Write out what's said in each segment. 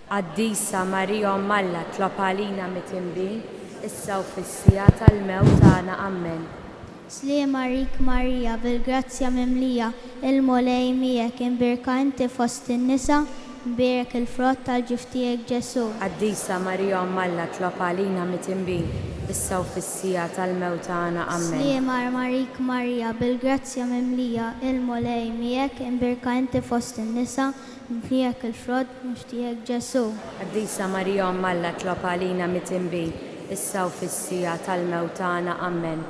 Qaddisa Marija Omm Alla tlob għalina mitinbin, issa u fis-siegħa tal-mewt tagħna. Ammen. Sliem għalik Marija, bil-grazzja mimlija, il-Mulej miegħek, imbierka inti fost in-nisa, mbierek il-frott tal-ġuf tiegħek Ġesù. Qaddisa Marija Omm Alla tlob għalina mitinbin, issa u fis-siegħa tal-mewt tagħna. Ammen. Sliem għalik Marija, bil-grazzja mimlija, il-Mulej miegħek, imbierka inti fost in-nisa, Mfniegħek il-frott mhux tiegħek Ġesù. Qaddisa Marija Omm Alla tlob għalina mitinbin, issa u fis-siegħa tal-mewt tagħna. Ammen.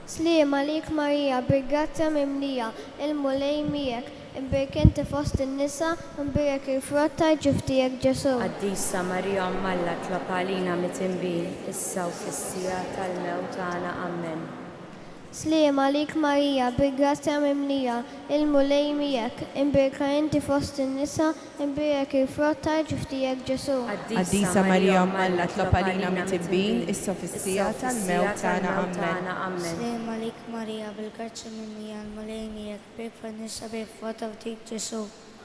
Sliem għalik Marija bil-grazzja mimlija, il-Mulej miegħek, imbierk inti fost in-nisa u mbierek il-frott tal-ġuf tiegħek Ġesù. Qaddisa Marija Omm Alla tlob għalina mitinbin, issa u fis-siegħa tal-mewt tagħna. Ammen. Sliem għalik Marija, bil-grazzja mimlija, il-Mulej miegħek, imbierka inti fost in-nisa, imbierek il-frott tal-ġuf tiegħek Ġesù. Qaddisa Marija Omm Alla tlob għalina mitibin, issa u fis-siegħa tal-mewt tagħna. Ammen. Sliem għalik Marija, bil-grazzja mimlija, l-Mulej miegħek, bierk fin-nisa bierk frott tal-ġuf Ġesù.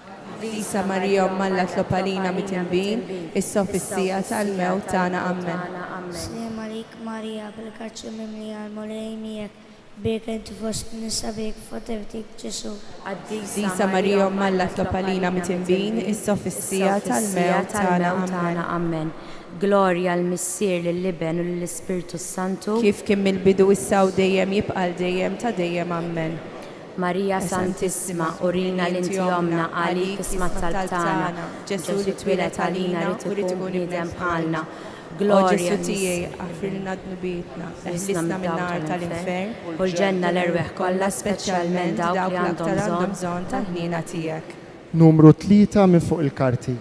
Qaddisa Marija Omm Alla tlob għalina mitinbin, issa u fis-siegħa tal-mewt tagħna. Ammen. Sliem għalik Marija, bil-grazzja mimlija l-Mulej miegħek, bierka inti fost in-nisa bierk frott ibnek Ġesù. Qaddisa Marija Omm Alla tlob għalina mitinbin, issa u fis-siegħa tal-mewt tagħna. Ammen. Glorja l-Missier, lill-Iben u lill-Ispirtu s-Santu. Kif kien mill-bidu issa u dejjem jibqa' għal dejjem ta' dejjem. Ammen. Marija Santissima, urina li inti ommna, għalik isma' t-talb tagħna. Ġesù li twieled għalina ried ikun bniedem bħalna. O Glorja Ġesù tiegħi, lill-Missier. aħfrilna dnubietna, Ħlisna eħlisna mid-dawl min-nar tal-infern, tal-infern, u l-ġenna l-erwieħ kollha, speċjalment dawk dawk li li għandhom aktar għandhom bżonn bżonn tal-ħniena tiegħek. Numru 3 minn fuq il-karti.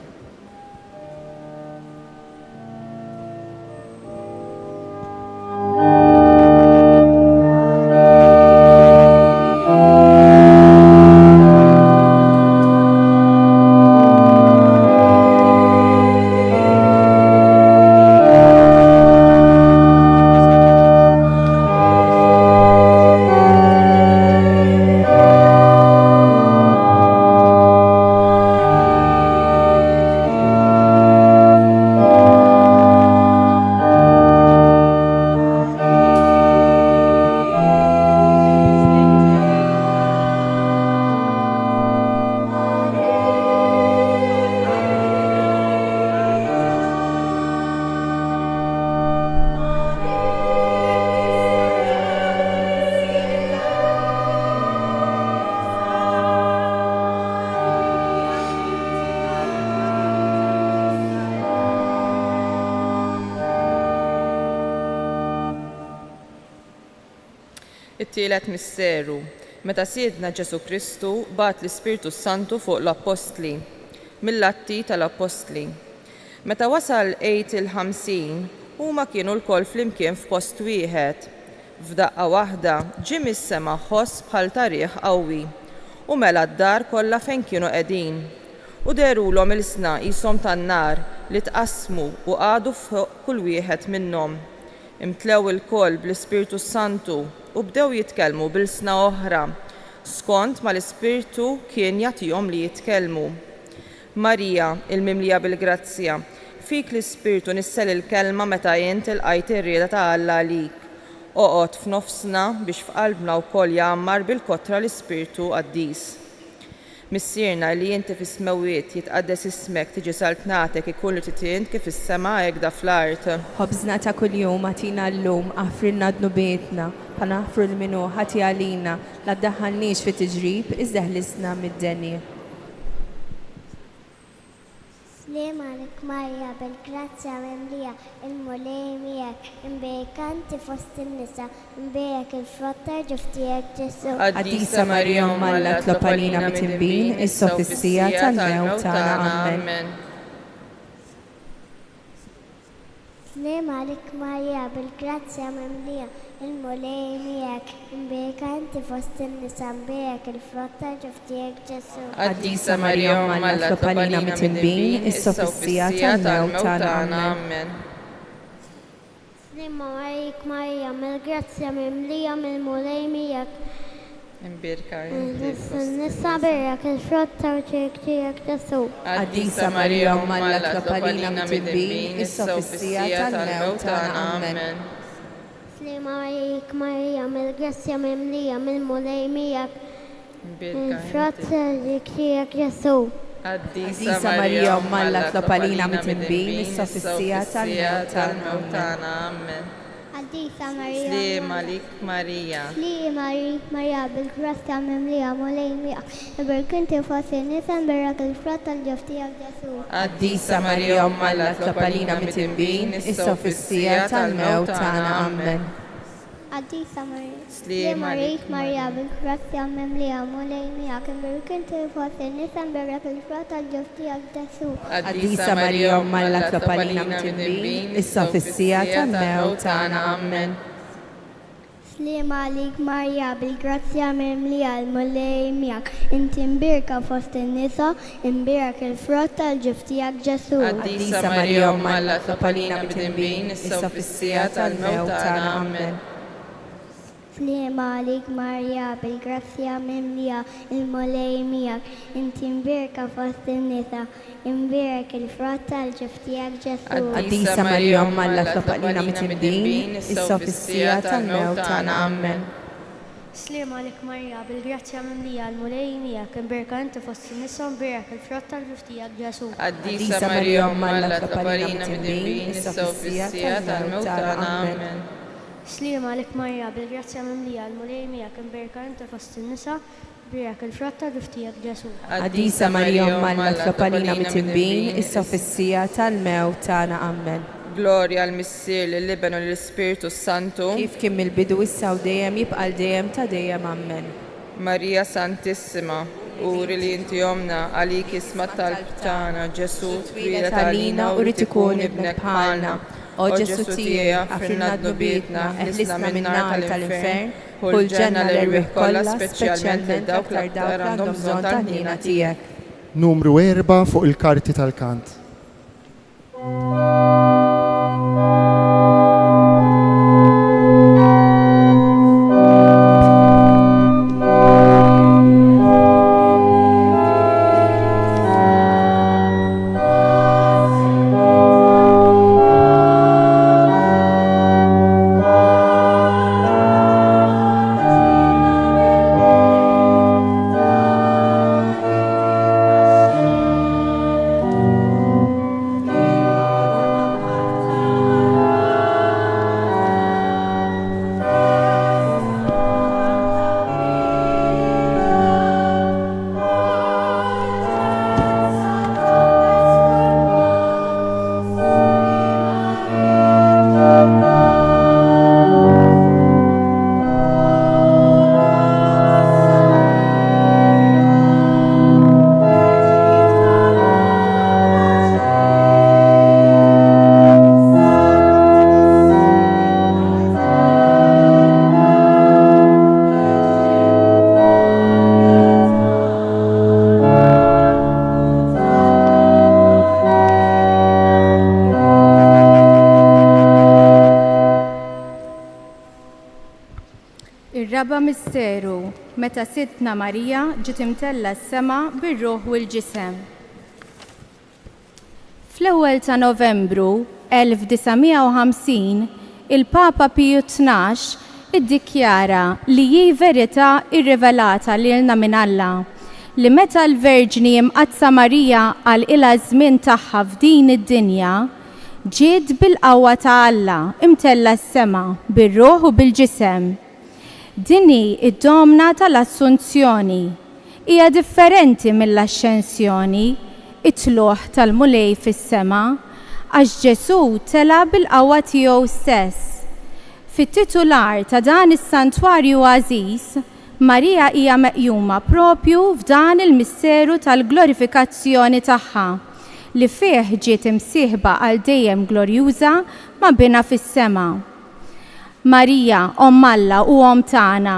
It-tielet misteru, meta Sidna Ġesù Kristu bagħat l-Ispirtu s-Santu fuq l-Appostli. Mill-Atti tal-Appostli. Meta wasal Għid il-Ħamsin, huma kienu lkoll flimkien f'post wieħed. F'daqqa waħda ġie mis-sema ħoss bħal ta' riħ qawwi, u mela d-dar kollha fejn kienu qegħdin. U dehrulhom ilsna qishom tan-nar li tqassmu u qagħdu fuq kull wieħed minnhom. Imtlew ilkoll bl-Ispirtu s-Santu u bdew jitkellmu b'ilsna oħra, skont ma l-Ispirtu kien jagħtihom li jitkellmu. Marija, il-mimlija bil-grazzja, fik l-Ispirtu nissel il-Kelma meta int ilqajt ir-rieda ta' Alla għalik. Oqgħod f'nofsna biex f'qalbna wkoll jgħammar bil-kotra l-Ispirtu Qaddis. Missierna li inti fis-smewwiet, jitqaddes ismek, tiġi saltnatek, ikun li trid int kif fis-sema hekda fl-art. Ħobżna ta' kuljum agħtina llum, aħfrilna dnubietna, bħal naħfru lil min hu ħati għalina, la ddaħħalniex fi tiġrib, iżda eħlisna mid-deni. Sliem għalik Marija bil-grazzja mimlija, il-Mulej miegħek, imbierka inti fost in-nisa, imbierek il-frott tal-ġuf tiegħek Ġesù. Qaddisa Marija Omm Alla tlob għalina mitinbin, issa u fis-siegħa tal-mewt tagħna. Ammen. Sliem għalik Marija, bil-grazzja mimlija, il-Mulej miegħek, imbierka inti fost in-nisa, imbierek il-frott tal-ġuf tiegħek Ġesù. Qaddisa Marija Omm Alla tlob għalina mitinbin, issa u fis-siegħa tal-mewt tagħna. Ammen. Sliem għalik Marija, mill-grazzja mimlija mill-Mulej miegħek. Imbierka inti Fost in-nisa mbierek il-frott tal-ġuf tiegħek Ġesù. Qaddisa Marija Omm Alla tlob għalina midinbin, issa u fis-siegħa tal-mewt tagħna. Ammen. Sliema għalik Marija, mill-grazzja mimlija, mill-Mulej miegħek, il-frott tal-ġuf tiegħek Ġesù. Qaddisa Marija Omm Alla tlob għalina midinbin, issa u fis-siegħa tal-mewt tagħna. Ammen. Qaddisa Marija. Sliema għalik Marija. Sliema għalik Marija, bil-grazzja mimlija, Mulej miegħek, imbierek inti fost in-nisa, imbierek il-frott tal-ġuf tiegħek Ġesù. Qaddisa Marija Omm Alla tlob għalina midinbin, issa u fis-siegħa tal-mewt tagħna. Ammen. Qaddisa Marija. Sliema għalik Marija, bil-grazzja mimlija, Mulej miegħek, imbierek inti fost in-nisa, imbierek il-frott tal-ġuf tiegħek Ġesù. Qaddisa Marija Omm Alla tlob għalina midinbin, issa u fis-siegħa tal-mewt tagħna. Ammen. Sliema għalik Marija, bil-grazzja mimlija, l-Mulej miegħek, inti mbierka fost in-nisa, imbierek il-frott tal-ġuf tiegħek Ġesù. Qaddisa Marija Omm Alla tlob għalina midinbin, issa u fis-siegħa tal-mewt tagħna. Ammen. Sliema għalik Marija, bil-grazzja mimlija, il-Mulej miegħek, inti mbierka fost in-nisa, imbierek il-frott tal-ġuf tiegħek Ġesù. Qaddisa Marija Omm Alla tlob għalina midinbin, issa u fis-siegħa tal-mewt tagħna. Ammen. Sliema għalik Marija, bil-grazzja mimlija, il-Mulej miegħek, imbierka inti fost in-nisa u mbierek il-frott tal-ġuf tiegħek Ġesù. Qaddisa Marija Omm Alla tlob għalina midinbin, issa u fis-siegħa tal-mewt tagħna. Ammen. Sliema għalik Marija, bil-grazzja mimlija, il-Mulej miegħek, imbierka inti fost in-nisa, mbierek il-frott tal-ġuf tiegħek Ġesù. Qaddisa Marija Omm Alla tlob għalina midinbin, issa u fis-siegħa tal-mewt tagħna. Ammen. Glorja għall-Missier, lill-Iben u lill-Ispirtu s-Santu. Kif kien mill-bidu issa u dejjem jibqa' għal dejjem ta' dejjem. Ammen. Marija Santissima, uri li inti Ommna, għalik isma' t-talb tagħna, Ġesù twieled għalina u ried ikun ibnek bħalna. O Ġesù tiegħi, aħfrilna dnubietna, eħlisna min-nar tal-infern, ħu l-ġenna l-erwieħ kollha, speċjalment lil dawk l-aktar għandhom bżonn tal-ħniena tiegħek. Numru erbgħa fuq il-karti tal-kant. Ir-raba' misteru, meta Sidtna Marija ġiet imtellgħa s-sema bir-ruħ u l-ġisem. Fl-ewwel ta' Novembru 1950, il-Papa Piju 12 iddikjara li hi verità rrivelata lilna minn Alla, li meta l-Verġni Imqaddsa Marija għalqilha ż-żmien tagħha f'din id-dinja, ġiet bil-qawwa ta' Alla mtellgħa s-sema bir-ruħ u bil-ġisem. Din hi d-domna tal-Assunzjoni. Hija differenti mill-Axxensjoni, it-tlugħ tal-Mulej fis-sema, għax Ġesù tela' bil-qawwa tiegħu stess. Fit-titular ta' dan is-santwarju għażiż, Marija hija meqjuma proprju f'dan il-misteru tal-glorifikazzjoni tagħha, li fih ġiet imsieħba għal dejjem glorjuża ma' Binha fis-sema. Marija, Omm Alla u Omm tagħna,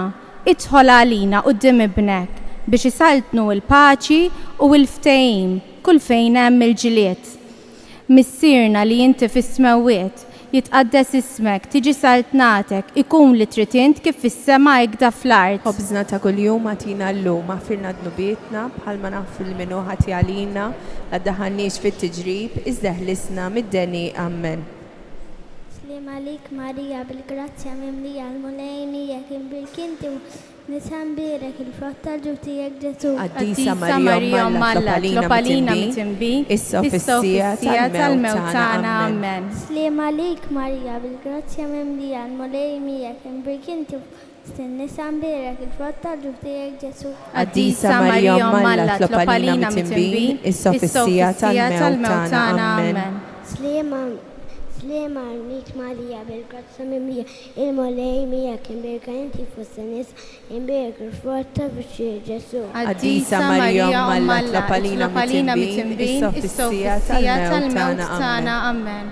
idħol għalina quddiem Ibnek biex isaltnu l-paċi u l-ftehim kull fejn hemm il-ġlied. Missierna li inti fis-smewwiet, Jitqaddes ismek, tiġi saltnatek, ikun li trid int kif fis-sema hekda fl-art. Ħobżna ta' kuljum agħtina llum, aħfirna dnubietna bħalma naħfru lil min hu ħati għalina, la ddaħħalniex fit-tiġrib, iżda eħlisna mid-deni. Ammen. Sliem għalik Marija, bil-grazzja mimlija, l-Mulej miegħek, imbierk inti Nisa mbierek il-frott tal-ġuf tiegħek Ġesù. Qaddisa Marija Omm Alla, tlob għalina midinbin, issa u fis-siegħa tal-mewt tagħna. Ammen. Sliem għalik Marija, bil-grazzja mimlija, l-Mulej miegħek, imbierk inti fost in-nisa mbierek il-frott tal-ġuf tiegħek Ġesù. Qaddisa Marija Omm Alla, tlob għalina midinbin, issa u fis-siegħa tal-mewt tagħna. Ammen. Sliem għalik Marija, bil-grazzja mimlija, Il-Mulej miegħek, imbierka inti fost in-nisa, imbierek il-frott ta' wiċċek Ġesù. Qaddisa Marija Omm Alla, tlob għalina midinbin, issa u fis-siegħa tal-mewt tagħna. Ammen.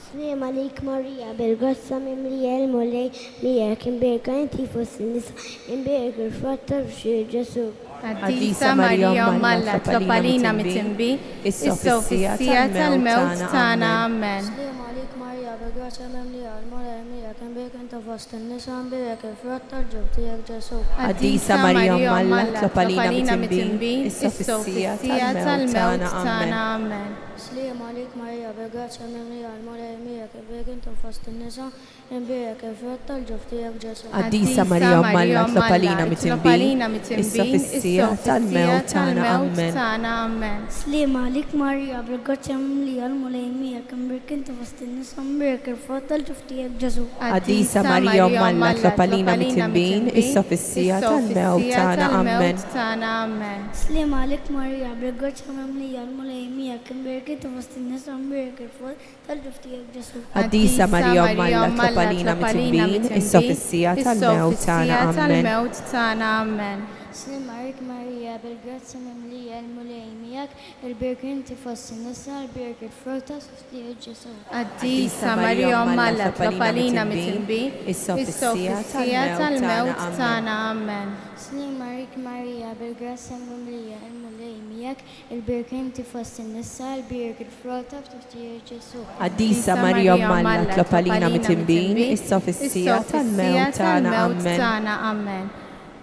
Sliem għalik Marija, bil-grazzja mimlija, il-Mulej miegħek, imbierka inti fost in-nisa, imbierek il-frott ta' wiċċek Ġesù. Qaddisa Marija Omm Alla, tlob għalina midinbin, issa u fis-siegħa tal-mewt tagħna. Ammen. Sliem għalik Marija, bil-grazzja mimlija, il-Mulej miegħek, imbierka inti fost in-nisa, imbierek il-frott tal-ġuf tiegħek Ġesù. Qaddisa Marija Omm Alla, tlob għalina midinbin, issa u fis-siegħa tal-mewt tagħna. Ammen. Sliem għalik Marija, bil-grazzja mimlija, il-Mulej miegħek, imbierka inti fost in-nisa, Imbierek il-frott tal-ġuf tiegħek Ġesù. Qaddisa Marija Omm Alla tlob għalina midinbin, issa fis-siegħa tal-mewt tagħna. Ammen. Sliem għalik Marija, bil-grazzja mimlija, l-Mulej miegħek, imbierk inti fost in-nisa, imbierek il-frott tal-ġuf tiegħek Ġesù. Qaddisa Marija Omm Alla tlob għalina midinbin, issa fis-siegħa tal-mewt tagħna. Ammen. Sliem għalik Marija, bil-grazzja mimlija, l-Mulej miegħek, imbierk inti fost in-nisa, imbierek il-frott Tal-ġuf tiegħek Ġesù. Qaddisa Marija Omm Alla tlob għalina midinbin, issa u fis-siegħa tal-mewt tagħna. Ammen. Sliem għalik Marija, bil-grazzja mimlija, il-Mulej miegħek, il-bierek inti fost in-nisa, il-bierek il-frott ta' tiegħek Ġesù. Qaddisa Marija Omm Alla tlob għalina midinbin, issa u fis-siegħa tal-mewt tagħna. Ammen. Sliem għalik Marija, bil-grazzja mimlija, il-Mulej miegħek, Il-bierek inti fost in-nisa, il-bierek il-frott ta' ftuħ tiegħek Ġesù. Qaddisa Marija Omm Alla, tlob għalina midinbin, issa u fis-siegħa tal-mewt tagħna. Ammen.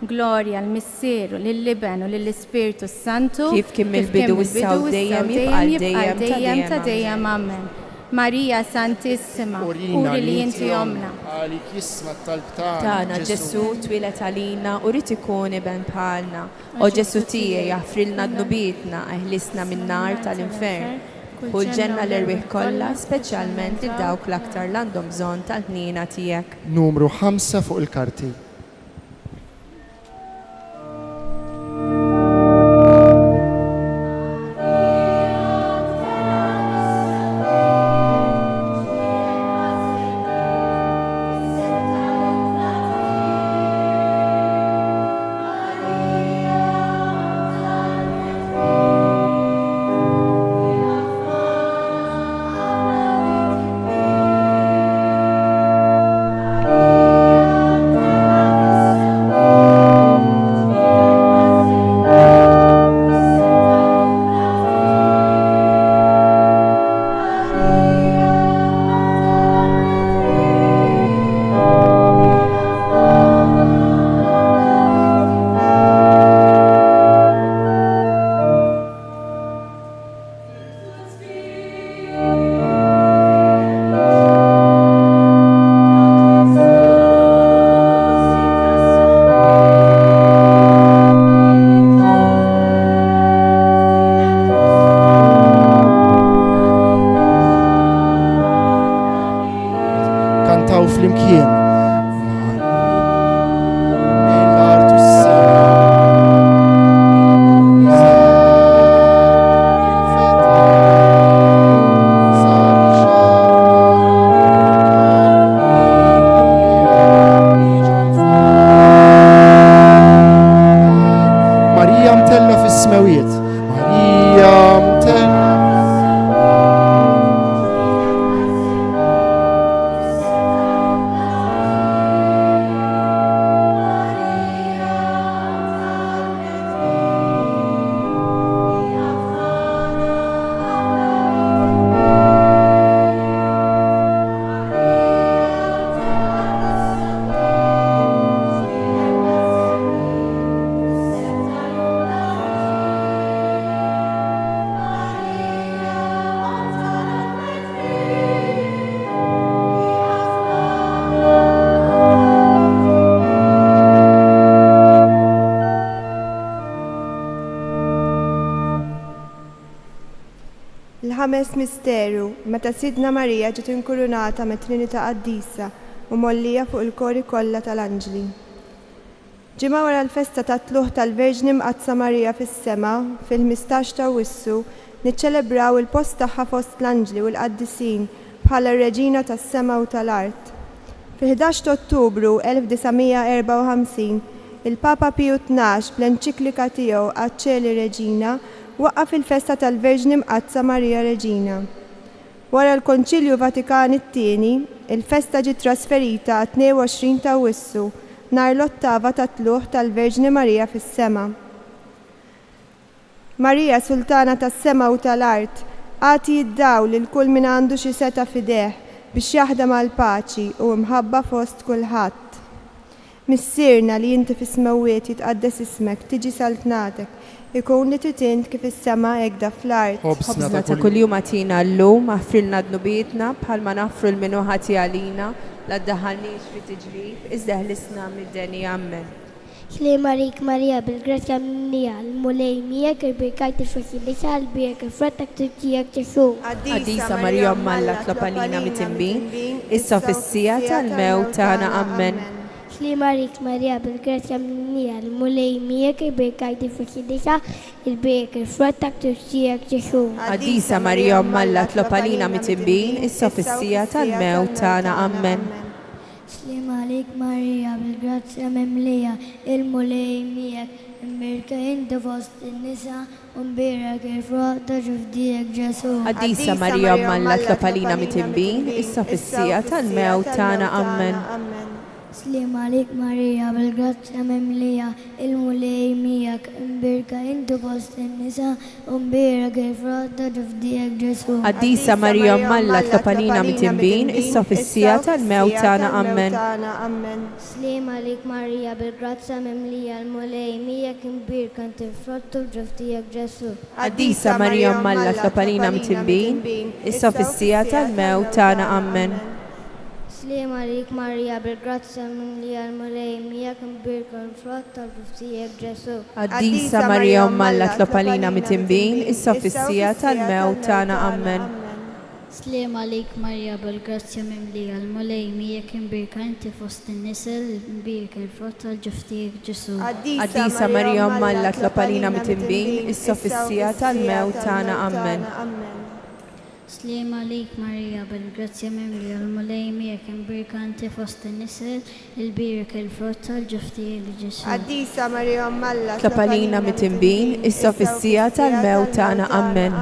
Glorja l-Missier u lill-Iben u lill-Ispirtu s-Santu. Kif kien mill-bidu issa u dejjem jibqa' għal dejjem ta' dejjem. Ammen. Marija Santissima, Urina uri li inti ommna. Għalik jisma' t-talb tagħna Tagħna Ġesù twieled għalina u ried ikun iben bħalna. O Ġesù tiegħi, aħfrilna dnubietna, eħlisna min-nar tal-infern. Ħu l-ġenna l-erwieħ kollha, speċjalment lil dawk l-aktar l-għandhom bżonn tal-ħniena tiegħek. Numru ħamsa fuq il-karti. Kantaw flimkien. Mill-art u s-sema. Marija mtella fis-smewiet. Marija mtella. Il-ħames misteru, meta Sidtna Marija ġiet inkurunata mit-Trinità Qaddisa u mgħollija fuq il-kori kollha tal-anġli. Ġimgħa wara l-festa tat-Tlugħ tal-Verġni Mqaddsa Marija fis-sema, fil-15 t'Awwissu, niċċelebraw il-post tagħha fost l-anġli u l-qaddisin bħala r-Reġina tas-sema u tal-art. Fil-11 t'Ottubru 1954, il-Papa Piju 12 bl-enċiklika tiegħu Ad Coeli Regina waqqaf il-festa tal-Verġni Mqaddsa Marija Reġina. Wara l-Konċilju Vatikan it-Tieni, il-festa ġiet trasferita għat-22 t'Awwissu, nhar l-ottava tat-Tlugħ tal-Verġni Marija fis-Sema. Marija, Sultana tas-sema u tal-art, agħti d-dawl lil kull min għandu xi setgħa f'idejh biex jaħdem għall-paċi u imħabba fost kulħadd. Missierna li inti fis-smewwiet jitqaddes ismek, tiġi saltnatek, ikun li trid int kif is-sema hekk da fl-art. Ħobżna ta' kuljum agħtina llum, aħfrilna dnubietna, bħalma naħfru 'l min hu ħati għalina, la ddaħħalniex fi tiġrib, iżda eħlisna mid-deni. Ammen. Sliem għalik Marija bil-grazzja mimlija, l-Mulej miegħek, irbirkajt il-fost in-nisa, lbierek il-frott tat-tuf tiegħek Ġesù. Qaddisa Marija Omm Alla tlob għalina mitinbin, issa u fis-siegħa tal-mewt tagħna. Ammen. Sliem għalik Marija bil-grazzja mimlija, l-Mulej miegħek, irbirkajt il-fost in-nisa, lbierek il-frott tat-tuf tiegħek Ġesù. Qaddisa Marija Omm Alla tlob għalina mitinbin, issa u fis-siegħa tal-mewt tagħna. Ammen. Sliem għalik Marija bil-grazzja mimlija, il-Mulej miegħek, imbierka inti fost in-nisa u mbierek il-frott ta' ġuf tiegħek Ġesù. Qaddisa Marija Omm Alla tlob għalina mitinbin, issa u fis-siegħa tal-mewt tagħna. Ammen. Sliem għalik Marija bil-grazzja mimlija, il-Mulej miegħek, imbierka inti fost in-nisa u mbierek il-frott ta' ġuf tiegħek Ġesù. Qaddisa Marija Omm Alla tlob għalina mitinbin, issa u fis-siegħa tal-mewt tagħna. Ammen. Sliem għalik Marija bil-grazzja mimlija l-Mulej miegħek imbierka inti l-frott tal-ġuf tiegħek Ġesù. Qaddisa Marija Omm Alla tlob għalina mitinbin, issa u fis-siegħa tal-mewt tagħna. Ammen. Sliem għalik Marija bil-grazzja mimlija l-Mulej miegħek imbierka l-frott tal-ġuf tiegħek Ġesù. Qaddisa Marija Omm Alla tlob għalina mitinbin, issa u fis-siegħa tal-mewt tagħna. Ammen. Sliem għalik Marija bil-grazzja mimlija l-Mulej miegħek imbierka inti fost in-nisa imbierek il-frott tal-ġuf tiegħek Ġesù. Qaddisa Marija Omm Alla tlob għalina mitinbin, issa u fis-siegħa tal-mewt tagħna. Ammen. Sliem għalik Marija bil-grazzja mimlija l-Mulej miegħek imbierka inti fost in-nisa ilbierek il-frott tal-ġuf tiegħek Ġesù. Qaddisa Marija Omm Alla Tlob għalina mitinbin, issa u fis-siegħa tal-mewt tagħna. Ammen.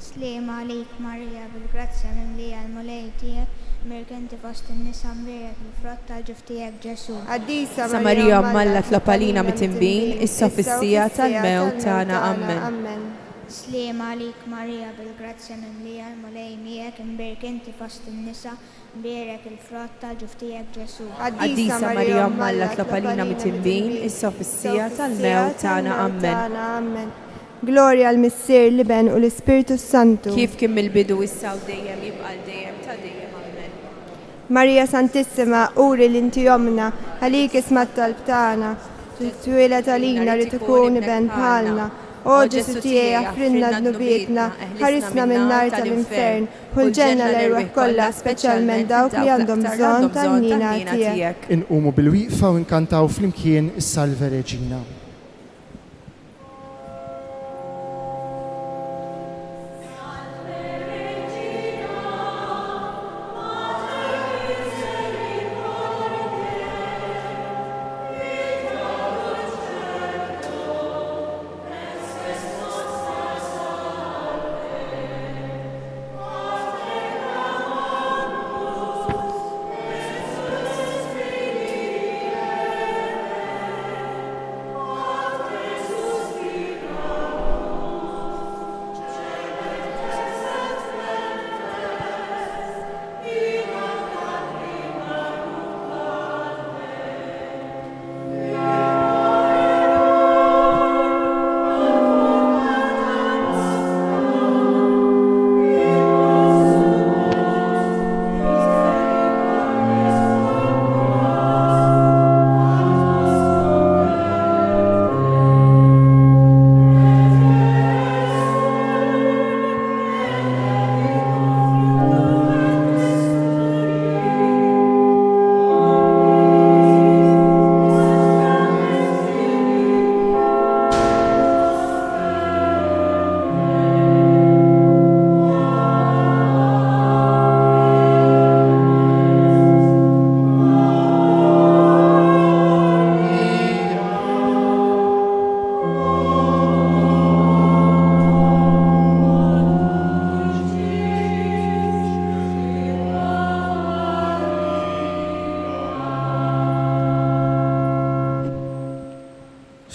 Sliem għalik Marija bil-grazzja mimlija l-Mulej tiegħek imbierka inti fost in-nisa mbierek il-frott tal-ġuf tiegħek Ġesù. Qaddisa Sa Marija Omm Alla tlob għalina mitinbin, issa u fis-siegħa tal-mewt tagħna. Ammen. Sliem għalik Marija bil-grazzja mimlija l-Mulej miegħek imbierk inti fost in-nisa mbierek il-frott tal-ġuf tiegħek Ġesù. Qaddisa Marija Omm Alla tlob għalina mitinbin, issa u fis-siegħa tal-mewt tagħna. Ammen. Glorja għall-Missier, l-Iben u l-Ispirtu s-Santu. Kif kien mill-bidu, issa u dejjem, jibqa' għal dejjem ta' dejjem. Ammen. Marija Santissima, uri li inti ommna, għalik isma' t-talb tagħna. Twieled għalina rrid ikun iben bħalna. O Ġesù tiegħi aħfrilna dnubietna, ħarisna min-nar tal-infern, ħu l-ġenna l-erwieħ kollha, speċjalment dawk li għandhom bżonn tal-ħniena tiegħek. Inqumu bil-wieqfa u nkantaw flimkien is-Salve Regina.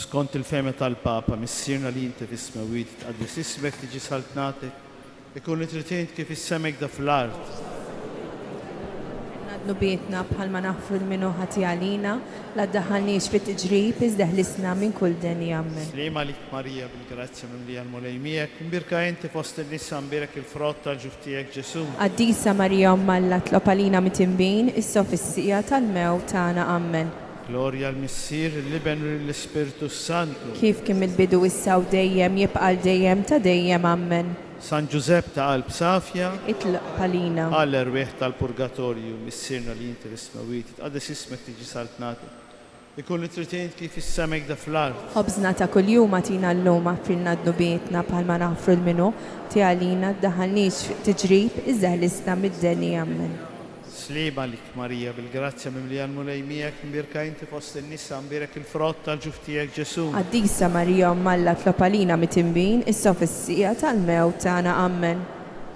Skont il-fehma tal-Papa, Missierna li inti fis-smewwiet, jitqaddes ismek, tiġi saltnatek, ikun li trid int kif fis-sema hekk fl-art. Aħfrilna dnubietna bħalma naħfru 'l min hu ħati għalina, la ddaħħalniex fi tiġrib, iżda eħlisna minn kull deni. Ammen. Sliem għalik Marija, bil-grazzja mimlija l-Mulej miegħek, imbierka inti fost in-nisa, mbierek il-frott tal-ġuf tiegħek Ġesù. Qaddisa Marija Omm Alla tlob għalina mitinbin, issa u fis-siegħa tal-mewt tagħna. Ammen. Glorja l-Missier, lill-Iben u lill-Ispirtu s-Santu. Kif kien mill-bidu issa u dejjem, jibqa' għal dejjem ta' dejjem. Ammen. San Ġużepp ta' qalb safja. Itlob għalina. Għall-erwieħ tal-purgatorju, Missierna li inti fis-smewwiet, jitqaddes ismek tiġi saltnatek. Ikun li trid int kif fis-sema hekda fl-art. Ħobżna ta' kuljum agħtina llum, aħfrilna dnubietna bħalma naħfru 'l min hu ħti għalina, ddaħħalniex f'tiġrib, iżda ħlisna mid-deni. Ammen. Sliem għalik Marija, bil-grazzja mimlija l-Mulej miegħek, imbierka inti fost in-nisa, imbierek il-frott tal-ġuf tiegħek Ġesù. Qaddisa Marija Omm Alla tlob għalina mitinbin, issa u fis-siegħa tal-mewt tagħna. Ammen.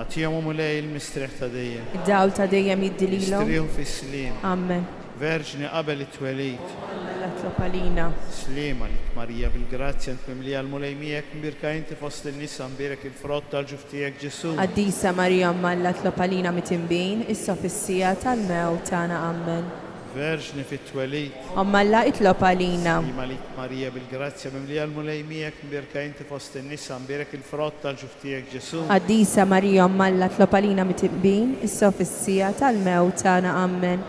Agħtihom o Mulej il-mistrieħ ta' dejjem. Id-dawl ta' dejjem jiddi lilhom. Jistrieħu fis-sliem. Ammen. Verġni qabel it-twelid. Omm Alla tlob għalina. Sliem għalik Marija, bil-grazzja int mimlija l-Mulej miegħek, imbierka inti fost in-nisa, imbierek il-frott tal-ġuf tiegħek Ġesù. Qaddisa Marija Omm Alla tlob għalina mitinbin, issa u fis-siegħa tal-mewt tagħna. Ammen. Verġni fit-twelid. Omm Alla itlob għalina. Sliem għalik Marija, bil-grazzja mimlija l-Mulej miegħek, imbierka inti fost in-nisa, imbierek il-frott tal-ġuf tiegħek Ġesù. Qaddisa Marija Omm Alla tlob għalina mitinbin, issa u fis-siegħa tal-mewt tagħna. Ammen.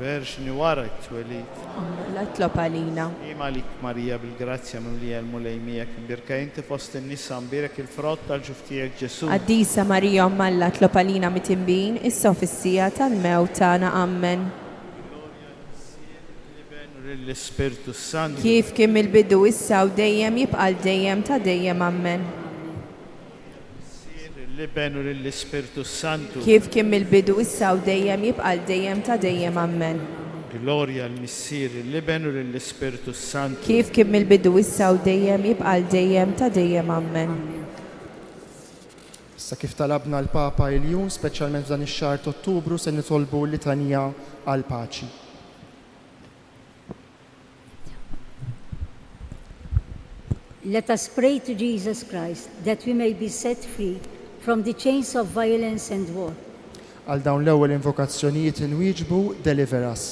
Verġni wara t-twelid. Omm Alla itlob għalina. Sliem għalik Marija, bil-grazzja mimlija l-Mulej miegħek, imbierka inti fost in-nisa, imbierek il-frott tal-ġuf tiegħek Ġesù. Qaddisa Marija Omm Alla tlob għalina mitinbin, issa u fis-siegħa tal-mewt tagħna. Ammen. Glorja lill-Missier, lill-Iben u lill-Ispirtu s-Santu. Kif kien mill-bidu, issa u dejjem, jibqa' għal dejjem ta' dejjem. Ammen. Lill-Missier, lill-Iben u lill-Ispirtu s-Santu. Kif kien mill-bidu, issa u dejjem, jibqa' għal dejjem ta' dejjem. Ammen. Glorja lill-Missier, lill-Iben u lill-Ispirtu s-Santu. Kif kien mill-bidu, issa u dejjem, jibqa' għal dejjem ta' dejjem. Ammen. Issa kif talabna l-Papa Iljun, speċjalment f'dan ix-xahar t'Ottubru se nitolbu l-Litanija għall-Paċi. Let us pray to Jesus Christ that we may be set free from the chains of violence and war. Għal dawn l-ewwel invokazzjonijiet inwieġbu, Deliver us.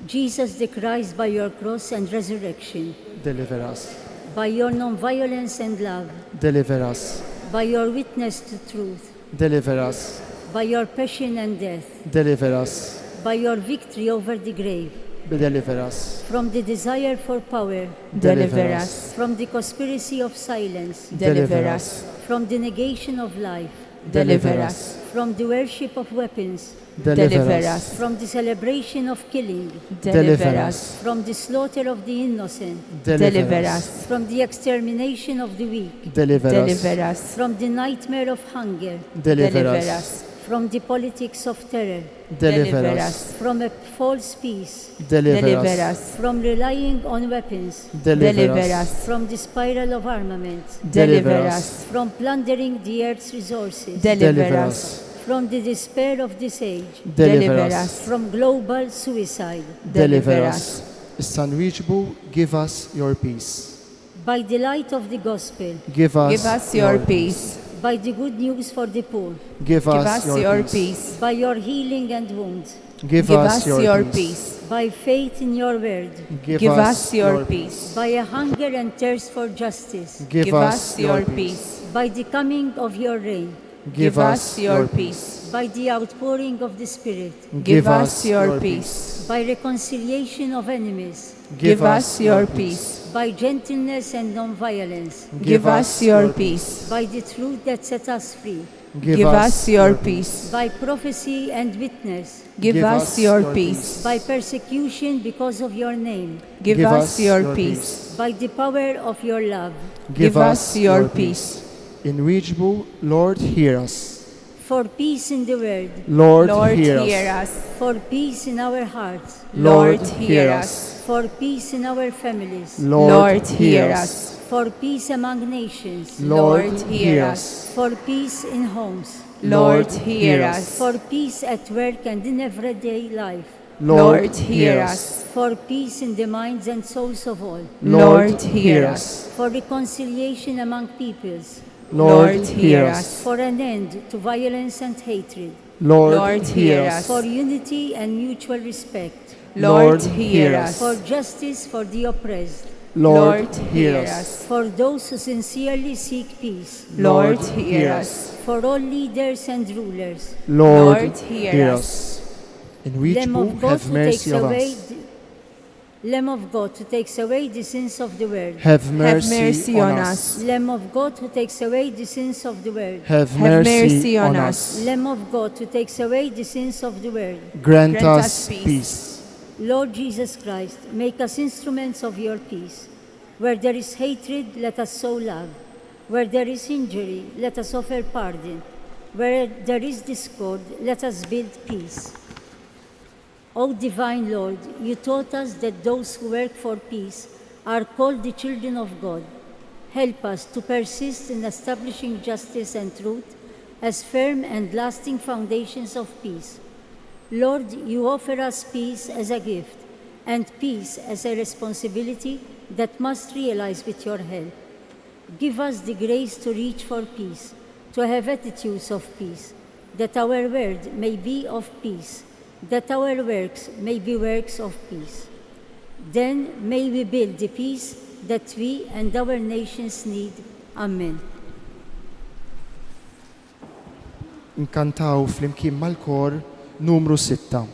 Jesus the Christ by your cross and resurrection. Deliver us. By your non-violence and love. Deliver us. By your witness to truth. Deliver us. By your passion and death. Deliver us. By your victory over the grave. Deliver us. From the desire for power. Deliver us. From the conspiracy of silence. Deliver us. From the negation of life. Deliver us. From the worship of weapons. Deliver us. From the celebration of killing. Deliver us. From the slaughter of the innocent. Deliver us. From the extermination of the weak. Deliver us. Deliver us. From the nightmare of hunger. Deliver Deliver us. us. From the politics of terror. Deliver Deliver us. us. From a false peace. Deliver Deliver us. us. From relying on weapons. Deliver Deliver us. us. From the spiral of armament. Deliver Deliver us. us. From plundering the earth's resources. Deliver Deliver us. us. From the despair of this age. Deliver Deliver us. us. From global suicide. Deliver Deliver us. Issa nwieġbu, give us your peace. By the light of the gospel. Give us, Give us your peace. By the good news for the poor. Give Give us us your your peace. peace. By your healing and wounds. Give Give us us your your peace. peace. By faith in your word. Give us your peace. By a hunger and thirst for justice. Give us your peace. By the coming of your reign. Give us your peace. By the outpouring of the Spirit. Give us your peace. By reconciliation of enemies. Give us your peace. By gentleness and non-violence. Give us your peace. By the truth that sets us free. Give us your peace. By prophecy and witness. Give us your peace. By persecution because of your name. Give us your peace. By the power of your love. Give us your peace. Inwieġbu, Lord, hear us. For peace in the world. Lord, Lord, hear hear us. us. For peace in our hearts. Lord, hear us. For peace in our families. Lord, hear us. For peace among nations. Lord, Lord, hear hear us. For peace in homes. Lord, hear us. For peace at work and in everyday life. Lord, hear us. For peace in the minds and souls of all. Lord, hear us. For reconciliation among peoples. Lord, hear us. For an end to violence and hatred. Lord, Lord, hear us. For unity and mutual respect. Lord, hear us. For justice for the oppressed. Lord, hear us. For those who sincerely seek peace. Lord, hear us. For all leaders and rulers. Lord, Lord, hear hear us. us. Lamb Inwieġbu, of God have who mercy takes on away us. the, Lamb of God who takes away the sins of the world. Have Have mercy mercy on on us. us. Lamb of God who takes away the sins of the world. Have Have mercy on us. Lamb of God who takes away the sins of the world. Grant Grant us us peace. peace. Lord Jesus Christ, make us instruments of your peace. Where there is hatred, let us sow love. Where there is injury, let us offer pardon. Where there is discord, let us build peace. O divine Lord, you taught us that those who work for peace are called the children of God. Help us to persist in establishing justice and truth as firm and lasting foundations of peace. Lord, you offer us peace as a gift and peace as a responsibility that must realize with your help. Give us the grace to reach for peace, to have attitudes of peace, that our word may be of peace, that our works may be works of peace. Then may we build the peace that we and our nations need. Amen. Nkantaw flimkien mal-kor numru 6.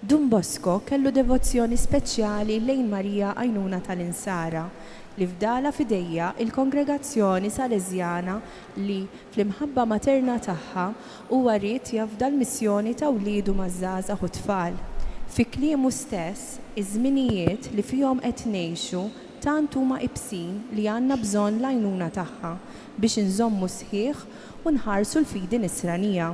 Dun Bosco kellu devozzjoni speċjali lejn Marija Għajnuna tal-Insara, li fdalha f'idejha l-Kongregazzjoni Salesjana li, fl-imħabba materna tagħha, huwa ried jafda l-missjoni ta' wliedu maż-żgħażagħ u t-tfal. Fi kliemu stess, iż-żminijiet li fihom qed ngħixu tant huma ibsin li għandna bżonn l-għajnuna tagħha biex inżommu sħiħ u nħarsu l-fidi nisranija.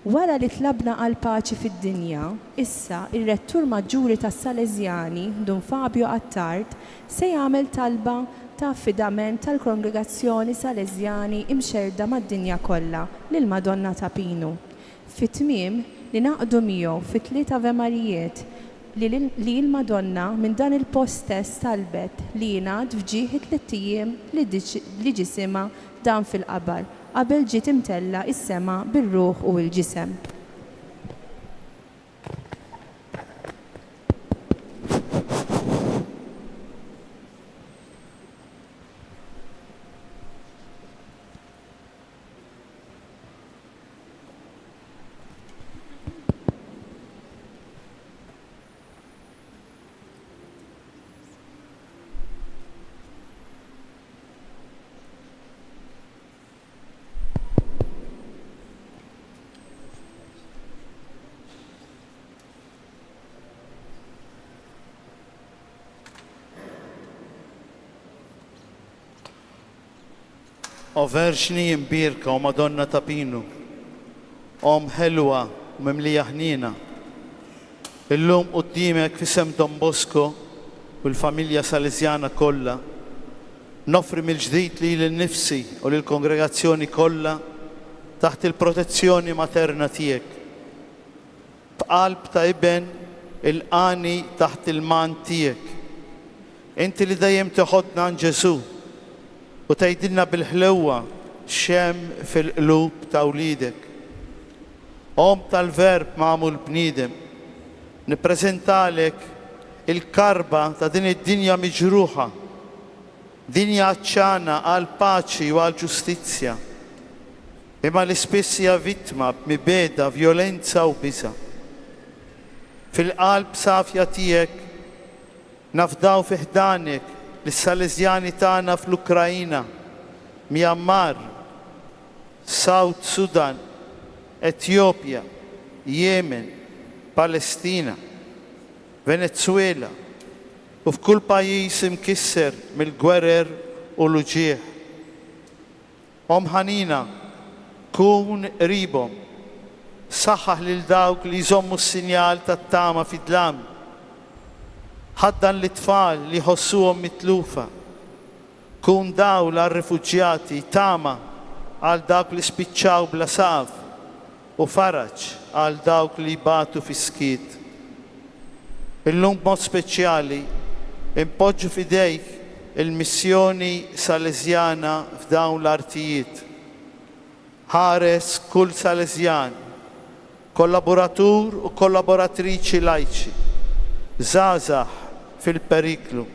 Wara li tlabna għall-paċi fid-dinja, issa r-Rettur Maġġuri tas-Salesjani, Dun Fabio Attard, se jagħmel talba ta' affidament tal-Kongregazzjoni Salesjani imxerrda mad-dinja kollha lill-Madonna ta' Pinu. Fit-tmiem, ningħaqdu miegħu fit-tliet Ave Marijiet li li l-Madonna minn dan il-post stess talbet li jingħad f'ġieħ it-tlitt ijiem li ġisimha dam fil-qabar qabel ġiet imtellgħa s-sema bir-ruħ u l-ġisem. O Verġni Imbierka o Madonna ta' Pinu, Omm ħelwa u mimlija ħniena, illum quddiemek f'isem Don Bosco u l-familja Salesjana kollha, noffri mill-ġdid lili nnifsi u lill-kongregazzjoni kollha. taħt il-protezzjoni materna tiegħek. B'qalb ta' iben ilqagħni taħt il-mant tiegħek. Inti li dejjem teħodna għand Ġesù u tgħidilna bil-ħlewwa x'hemm fil-qlub ta' wliedek. Omm tal-Verb magħmul bniedem, nippreżentalek il-karba ta' din id-dinja miġruħa, dinja għatxana għall-paċi u għall-ġustizzja, imma li spiss hija vittma b'mibegħda, vjolenza u biża'. Fil-qalb safja tiegħek nafdaw fi ħdanek lis-Salesjani tagħna fl-Ukraina, Myanmar, South Sudan, Etjopja, Yemen, Palestina, Venezwela u f'kull pajjiż imkisser mill-gwerer u l-uġigħ. Omm ħanina, kun qribhom. Saħħaħ lil dawk li jżommu s-sinjal tat-tama fid-dlam. Ħaddan lit-tfal li jħossuhom mitlufa. Kun dawl għar-rifuġjati, tama għal dawk li spiċċaw bla saqaf, u faraġ għal dawk li jbatu fis-skiet. Illum b'mod speċjali inpoġġu f'idejk il-missjoni Salesjana f'dawn l-artijiet. Ħares kull Salesjan, kollaboratur u kollaboratriċi lajċi, żgħażagħ fil-periklu.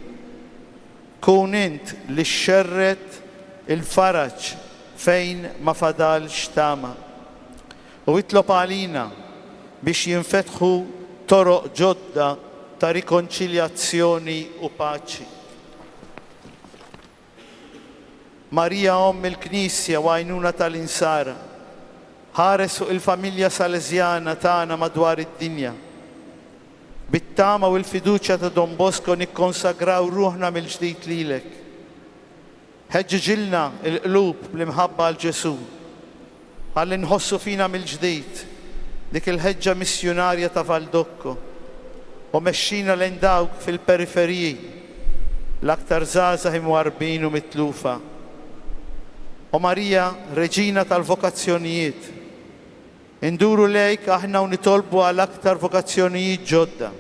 Kun int li xxerred il-faraġ fejn ma fadalx tama. U itlob għalina biex jinfetħu toroq ġodda ta' rikonċiljazzjoni u paċi. Marija Omm il-Knisja u għajnuna tal-Insara, ħares fuq il-familja Salesjana tagħna madwar id-dinja. Bit-tama u l-fiduċja ta' Don Bosco nikkonsagraw ruħna mill-ġdid lilek. Ħeġġiġilna l-qlub bl-imħabba għal Ġesù. Ħalli nħossu fina mill-ġdid dik il-ħeġġa missjunarja ta' Valdocco u mexxina lejn dawk fil-periferiji, l-aktar żgħażagħ imwarrbin u mitlufa. O Marija, Reġina tal-vokazzjonijiet, Induru lejk aħna u nitolbu għal aktar vokazzjonijiet ġodda.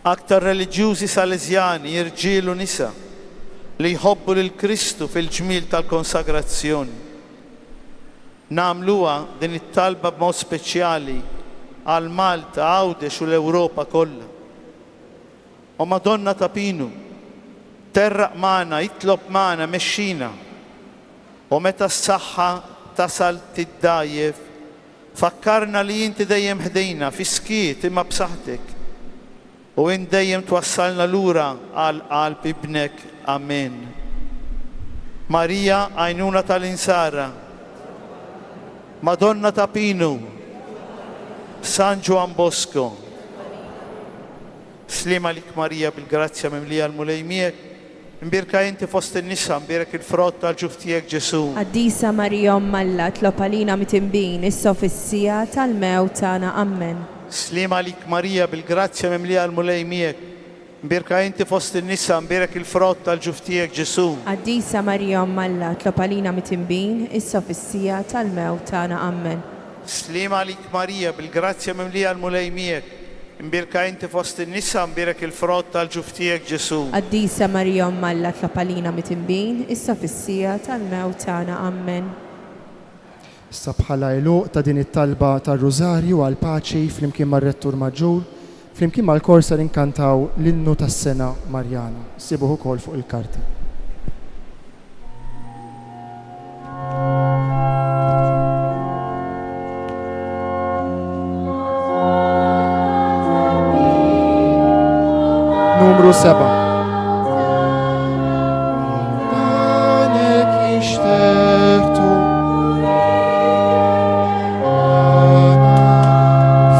Aktar reliġjużi Salesjani, irġiel u nisa, li jħobbu lil Kristu fil-ġmiel tal-konsagrazzjoni. Nagħmluha din it-talba b'mod speċjali għal Malta, Għawdex u l-Ewropa kollha. O Madonna ta' Pinu, terraq magħna, itlob magħna, mexxina. U meta s-saħħa tasal tiddgħajjef, fakkarna li inti dejjem ħdejna, fis-skiet imma b'saħħtek. U int dejjem twassalna lura għal qalb Ibnek. Amen. Marija, għajnuna tal-insara. Madonna ta' Pinu. San Ġwann Bosco. Sliem għalik Marija bil-grazzja mimlija l-Mulej miegħek, imbierka inti fost in-nisa, mbierek il-frott tal-ġuf tiegħek Ġesù. Qaddisa Marija Omm Alla, itlob għalina mitinbin, issa u fis-siegħa tal-mewt tagħna. Ammen. Sliem għalik Marija bil-grazzja mimlija l-Mulej miegħek, imbierka inti fost in-nisa, mbierek il-frott tal-ġuf tiegħek Ġesù. Qaddisa Marija Omm Alla, itlob għalina mitinbin, issa u fis-siegħa tal-mewt tagħna. Ammen. Sliem għalik Marija, bil-grazzja mimlija l-Mulej miegħek, imbierka inti fost in-nisa, mbierek il-frott tal-ġuf tiegħek Ġesù. Qaddisa Marija Omm Alla tlob għalina mitinbin, issa u fis-siegħa tal-mewt tagħna. Ammen. Issa bħala għeluq ta' din it-talba tar-Rużarju għall-paċi flimkien mar-Rettur Maġġur, flimkien mal-kor ser inkantaw l-Innu tas-Sena Marjana. Issibuh ukoll fuq il-karti. Numru 7.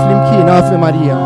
Flimkien Ave Maria.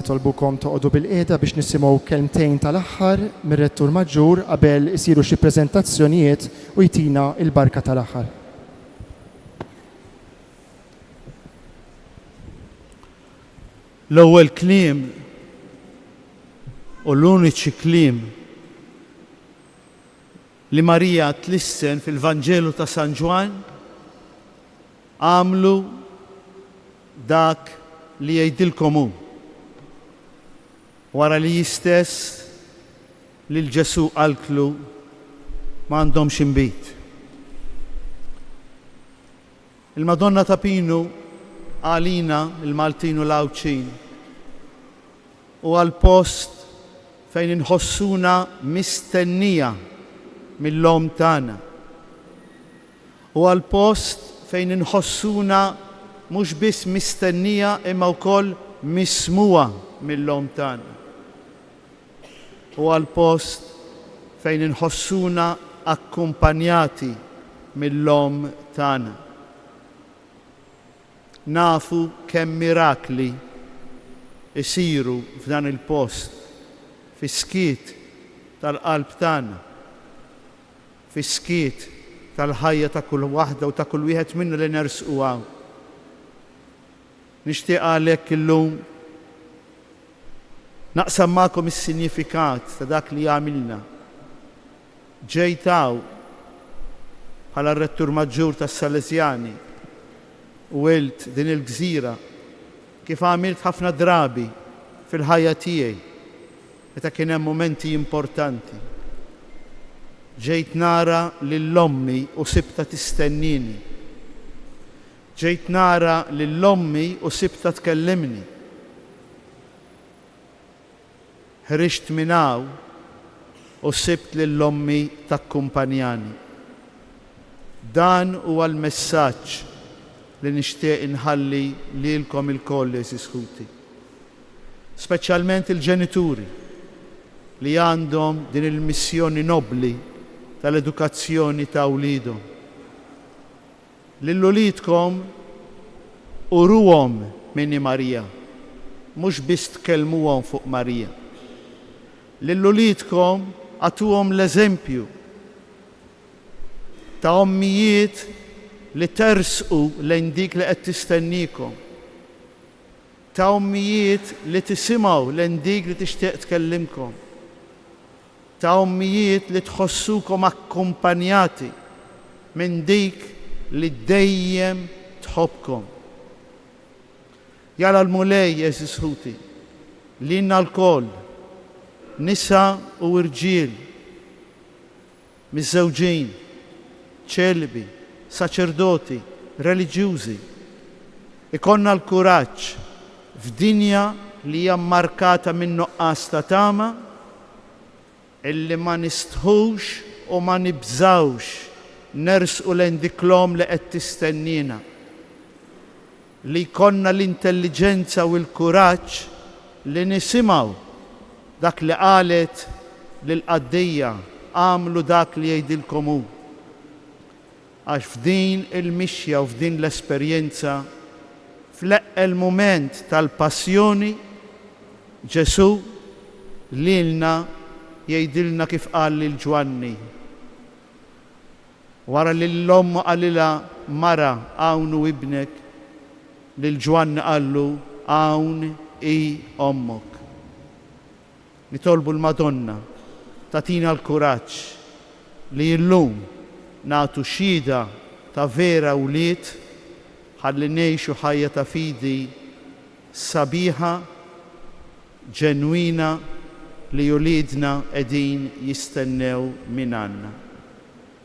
nitolbukom toqogħdu bilqiegħda biex nisimgħu kelmtejn tal-aħħar mir-Rettur Maġġur qabel isiru xi preżentazzjonijiet u jtina l-barka tal-aħħar. L-ewwel kliem u l-uniċi kliem li Marija tlissen fil-Vanġelu ta' San Ġwann Agħmlu dak li jgħidilkom hu. Wara li hi stess lil Ġesù qaltlu m'għandhomx inbid. Il-Madonna ta' Pinu għalina l-Maltin u l-Għawdxin huwa l-post fejn inħossuna mistennija mill-Omm tagħna. Huwa l-post fejn inħossuna mhux biss mistennija imma wkoll mismugħa mill-Omm tagħna. Huwa l-post fejn inħossuna akkumpanjati mill-Omm tagħna. Nafu kemm mirakli jsiru f'dan il-post fis-skiet tal-qalb tagħna. Fis-skiet tal-ħajja ta' kull waħda u ta' kull wieħed minna li nersqu hawn. Nixtieq għalhekk illum naqsam magħkom is-sinjifikat ta' dak li għamilna. Ġejt hawn bħala r-Rettur Maġġur tas-Salesjani u għilt din il-gżira kif għamilt ħafna drabi fil-ħajja tiegħi. Meta kien hemm mumenti importanti. Ġejt nara lil ommi u sibtha tistennieni. Ġejt nara lil ommi u sibtha tkellimni. Ħriġt minn hawn u sibt lil ommi takkumpanjani. Dan huwa l-messaġġ li nixtieq inħalli lilkom ilkoll għeżież ħuti. speċjalment il-ġenituri li għandhom din il-missjoni nobbli tal-edukazzjoni ta' wliedhom. Lil uliedkom uruhom min hi Marija, mhux biss tkellmuhom fuq Marija. Lil uliedkom agħtuhom l-eżempju ta' ommijiet li tersqu lejn dik li qed tistenniekom. Ta' ommijiet li tisimgħu lejn dik li tixtieq tkellimkom. Ta' ommijiet li tħossukom akkumpanjati minn dik li dejjem tħobbkom. Jalla l-Mulej, għeżież ħuti, lilna lkoll, nisa u rġiel, miżżewġin, ċelibi, saċerdoti, reliġjużi. Ikollna l-kuraġġ f'dinja li hija mmarkata minn nuqqas ta' tama, illi ma nistħux u ma nibżgħux nersqu lejn dik l-Omm li qed tistenniena. Li jkollna l-intelliġenza u l-kuraġġ li nisimgħu dak li qalet lill-qaddejja, agħmlu dak li jgħidilkom hu. Għax f'din il-mixja u f'din l-esperjenza, fl-eqqel mument tal-passjoni, Ġesù lilna jgħidilna kif qal lil Ġwanni, Wara li lil ommu qalilha, Mara, hawn hu ibnek, lil Ġwanni qallu, Hawn hi ommok. Nitolbu l-Madonna tagħtina l-kuraġġ li llum nagħtu xhieda ta' vera wlied ħalli ngħixu ħajja ta' fidi sabiħa, ġenwina li uliedna qegħdin jistennew mingħandna.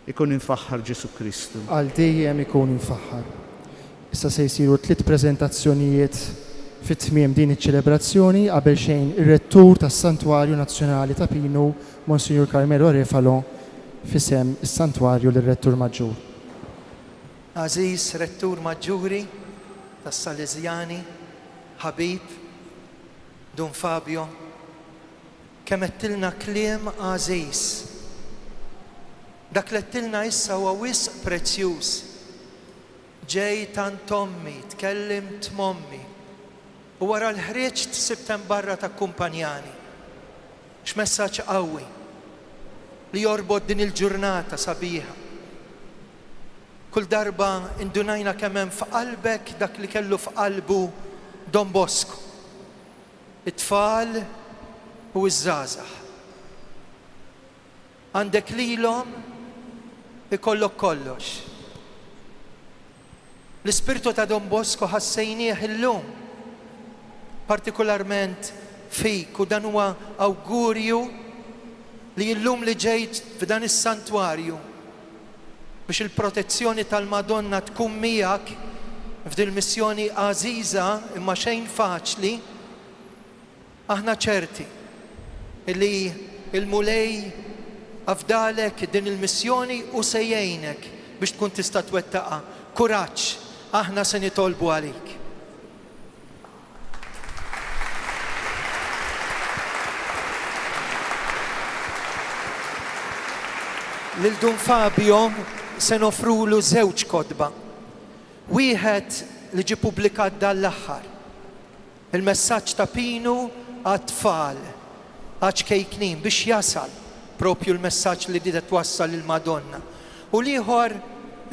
Ikun imfaħħar Ġesù Kristu. Għal dejjem ikun imfaħħar. Issa se jsiru tliet preżentazzjonijiet fi tmiem din iċ-ċelebrazzjoni, qabel xejn ir-Rettur tas-Santwarju Nazzjonali ta' Pinu, Monsinjur Carmelo Refalo, f'isem is-Santwarju lir-Rettur Maġġur. Għażiż Rettur Maġġuri tas-Sależjani, ħabib, Dun Fabio, Kemm għedtilna kliem għażiż! Dak li għedtilna issa huwa wisq prezzjuż. Ġejt għand ommi, tkellimt m'ommi. U wara l-ħriġt sibt hemm barra takkumpanjani. X'messaġġ qawwi li jorbot din il-ġurnata sabiħa. Kull darba indunajna kemm hemm f'qalbek dak li kellu f'qalbu Don Bosco, it-tfal u ż-żgħażagħ. Għandek lilhom ikollok kollox. L-ispirtu ta' Don Bosco ħassejnieh illum, partikularment fik u dan huwa awgurju li illum li ġejt f'dan is-santwarju biex il-protezzjoni tal-Madonna tkun miegħek f'dil-missjoni għażiża imma xejn faċli, Aħna ċerti li l-Mulej afdalek din il-missjoni u se jgħinek biex tkun tista' twettaqha. Kuraġġ, aħna se nitolbu għalik. Lil Dun Fabio se noffrulu żewġ kotba. Wieħed li ġie pubblikat dan l-aħħar. Il-messaġġ ta' Pinu għat-tfal, għaċ-ċkejknin, biex jasal propju l-messaġġ li riedet twassal il-Madonna. U l-ieħor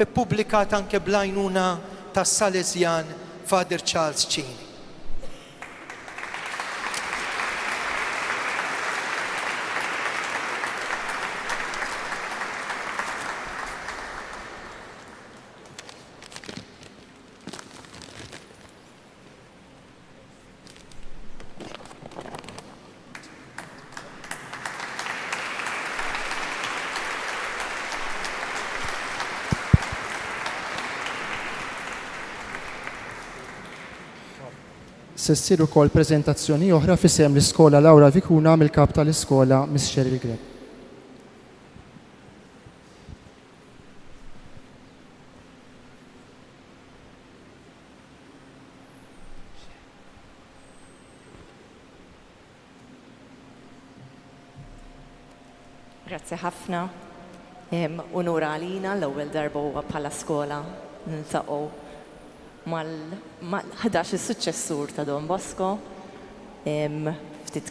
ippubblikat anke bl-għajnuna tas-Salesjan Father Charles Cini. Se ssir ukoll preżentazzjoni oħra f'isem l-Iskola Laura Vicuna mill-Kap tal-Iskola Miss Cheryl Grech. Grazzi ħafna. Unur għalina l-ewwel darba huwa bħala skola niltaqgħu mal-11 is-suċċessur ta' Don Bosco. Ftit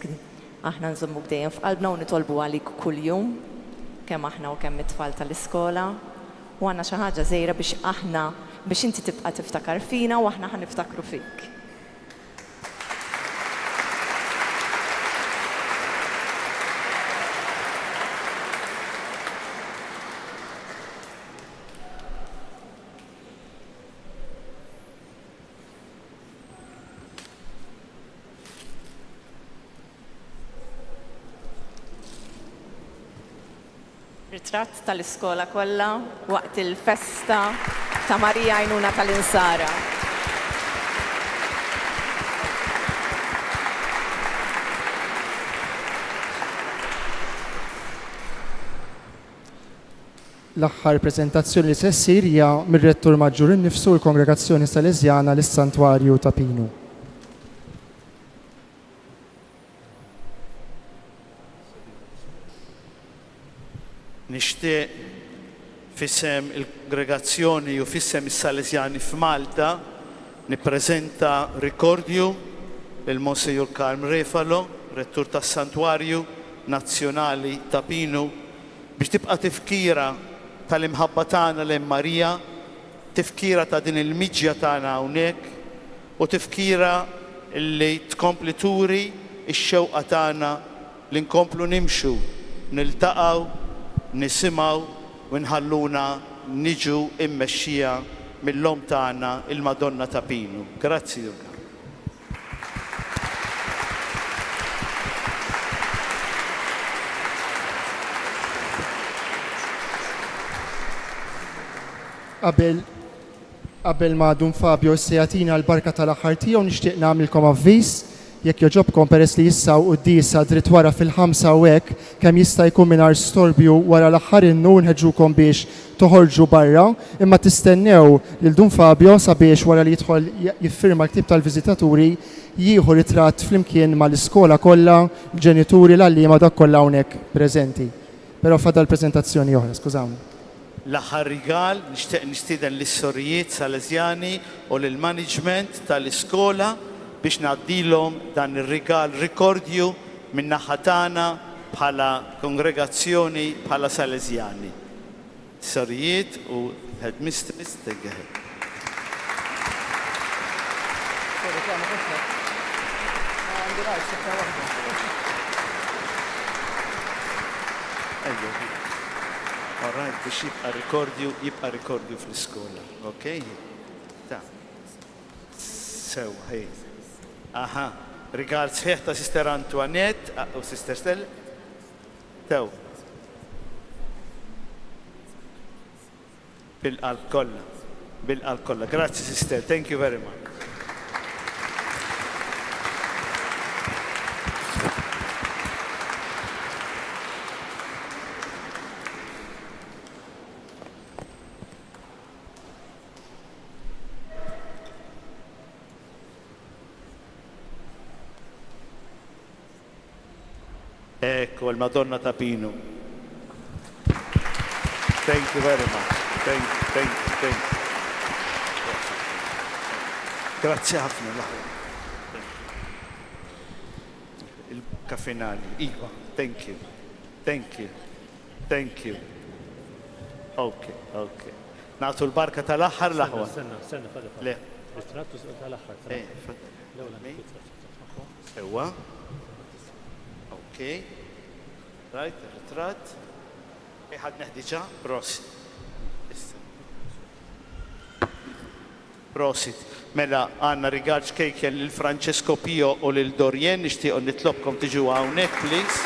aħna nżommuk dejjem f'qalbna u nitolbu għalik kuljum, kemm aħna u kemm it-tfal tal-iskola. U għandna xi ħaġa żgħira biex aħna, biex inti tibqa' tiftakar fina u aħna ħa niftakru fik. Ritratt tal-iskola kollha waqt il-festa ta' Marija Għajnuna tal-Insara. L-aħħar preżentazzjoni li se ssir hija mir-Rettur Maġġur innifsu u l-Kongregazzjoni Salesjana lis-Santwarju ta' Pinu. Nixtieq f'isem il-Kongregazzjoni u f'isem is-Salesjani f'Malta nippreżenta rikordju lil Monsinjur Karm Refalo, Rettur tas-Santwarju Nazzjonali ta' Pinu, biex tibqa' tifkira tal-imħabba tagħna lejn Marija, tifkira ta' din il-miġja tagħna hawnhekk u tifkira li tkompli turi x-xewqa tagħna li nkomplu nimxu, niltaqgħu, nisimgħu u nħalluna niġu mmexxija mill-Omm tagħna, il-Madonna ta' Pinu. Grazzi Jurgen. Qabel Qabel ma Dun Fabio issa jagħtina l-barka tal-aħħar tiegħu nixtieq nagħmlilkom avviż, jekk jogħġobkom peress li issa hawn quddiesa dritt wara fil-ħamsa u hekk kemm jista' jkun mingħajr storbju wara l-aħħar innu nħeġġukom biex toħorġu barra imma tistennew lil Dun Fabio sabiex wara li jidħol jiffirma l-ktieb tal-viżitaturi jieħu ritratt flimkien mal-iskola kollha, l-ġenituri, l-għalliema u dawk kollha hawnhekk preżenti. Però fadal preżentazzjoni oħra, skużawni. L-aħħar rigal, nixtieq nistieden lis-sorijiet Salesjani u lill-management tal-iskola. biex ngħaddilhom dan ir-rigal rikordju min-naħa tagħna bħala kongregazzjoni bħala Salesjani. Sorijiet u headmistress take ahead. All right, biex jibqa' rikordju, jibqa' rikordju fl-iskola. Okay? Ta. Sew, ħej. Aha. Rigal sħiħ ta' Sister Antoinette u Sister Stella. Tew. Bil-qalb kollha. Bil-qalb kollha. Grazzi sister, thank you very much. Ekku, il-Madonna ta' Pinu. Thank you very much. Thank you, thank you, thank you. Grazzi ħafna l-aħwa. Il-barka finali. Iva, thank you. Thank you. Thank you. Okay, okay. Nagħtu l-barka tal-aħħar l-aħwa. Stenna, stenna, stenna. Le. Ritratt tal-aħħar. Eh, Sewwa. Ok. Right, ir-ritratt. Ħadnieh diġà, prosit. Issa. Prosit. Mela għandna rigal ċkejken lil Francesco Pio u lil Dorien, nixtiequ nitlobkom tiġu hawnhekk please.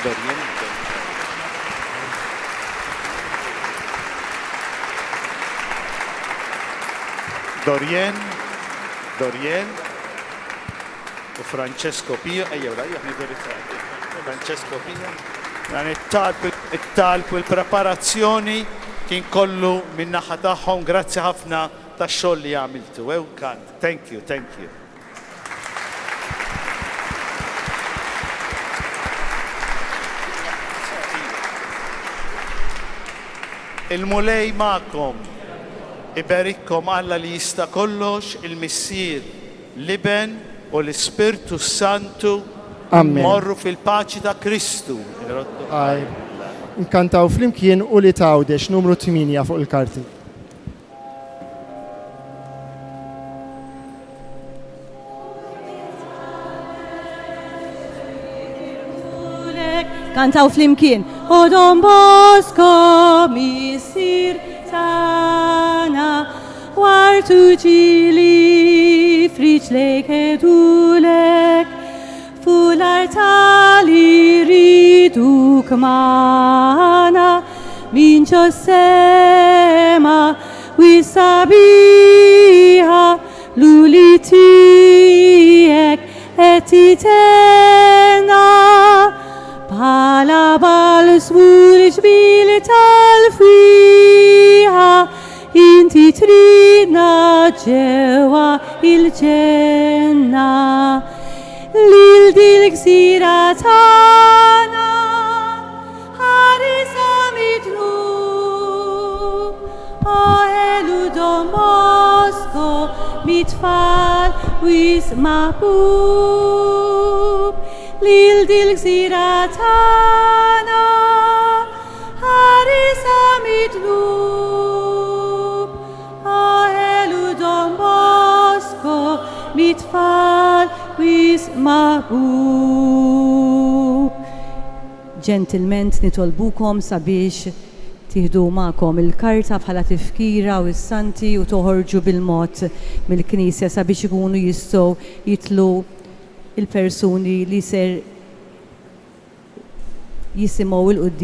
Dorien. Dorien, Dorien u Francesco Pio, ejjew la, ejjew nieħdu ritratt. Francesco Pio. Dan it-talb, it-talb u l-preparazzjoni kien kollu min-naħa tagħhom. Grazzi ħafna tax-xogħol li għamiltu. Ew kant. Thank you, thank you. Il-Mulej magħkom. Iberikkom Alla li jista' kollox, il-Missier, l-Iben u l-Ispirtu s-Santu. Amen. Morru fil-paċi ta' Kristu. Għajr. Nkantaw flimkien u li tgħawdex numru 8 fuq il-karti. Kantaw flimkien. O Don Bosco missier tagħna wartu ġili friġlejk edulek Fu l-artal iriduk magħna minn ġo sema wi sabiħa l-uli tiegħek qed itenna bħala balsmu l-ġmiel tal-fwieħa inti tridna ġewwa il-ġenna. Lil dil-gżira tagħna ħarisha mid-dnub. O ħelu Don Bosco mit-tfal wisq maħbub. Lil dil-gżira tagħna ħarisha mid-dnub. O ħelu Don Bosco mit-tfal wisq maħbub. Ġentilment nitolbukom sabiex tieħdu magħkom il-karta bħala tifkira u s-santi u toħorġu bil-mod mill-knisja sabiex ikunu jistgħu jidħlu l-persuni li ser jisimgħu l-quddiesa.